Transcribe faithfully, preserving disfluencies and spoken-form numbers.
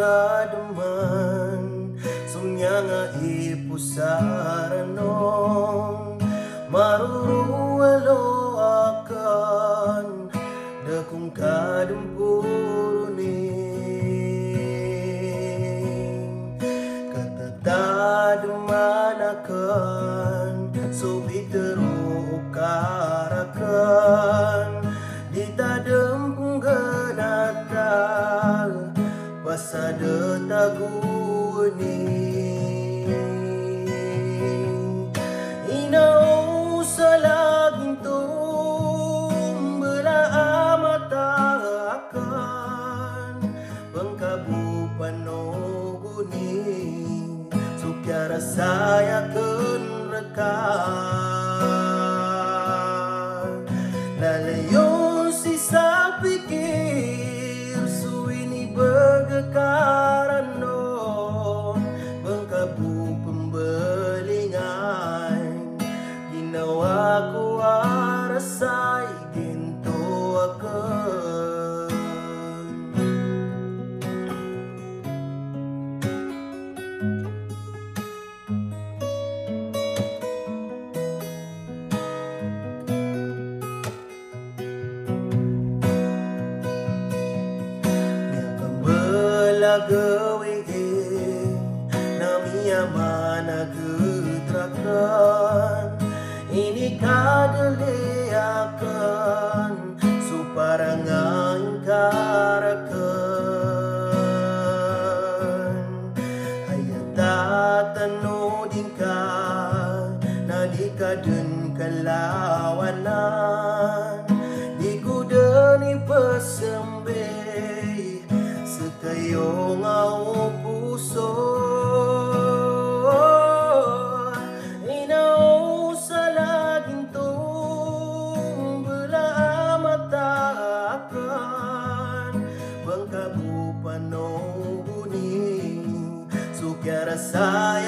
Adn man so miyanga i posarano, marorowalo akn da kon kadn poroni. Katatadman akn so pitharo ka rakn, di tadm pnggnata pasad tagoni. Ina o sa lagid oto mbala a mata akn, pngkabo panogoni so kiyarasay akn rka. Lalayon sii sa pikir so inibgay ka rano, pngkabo pmbalingan, ginawa ko a rasay ginto akn. Miyakambala gawii na miyamanagd rakn, inikadali akn so parangay ka rakn. Aya tatanodi ngka na di ka dn kalawanan, di ko dn ipsambi seka iyo nga o poso. Ina o sa lagid oto mbala a mata akn, pngkabo panogoni so kiyarasay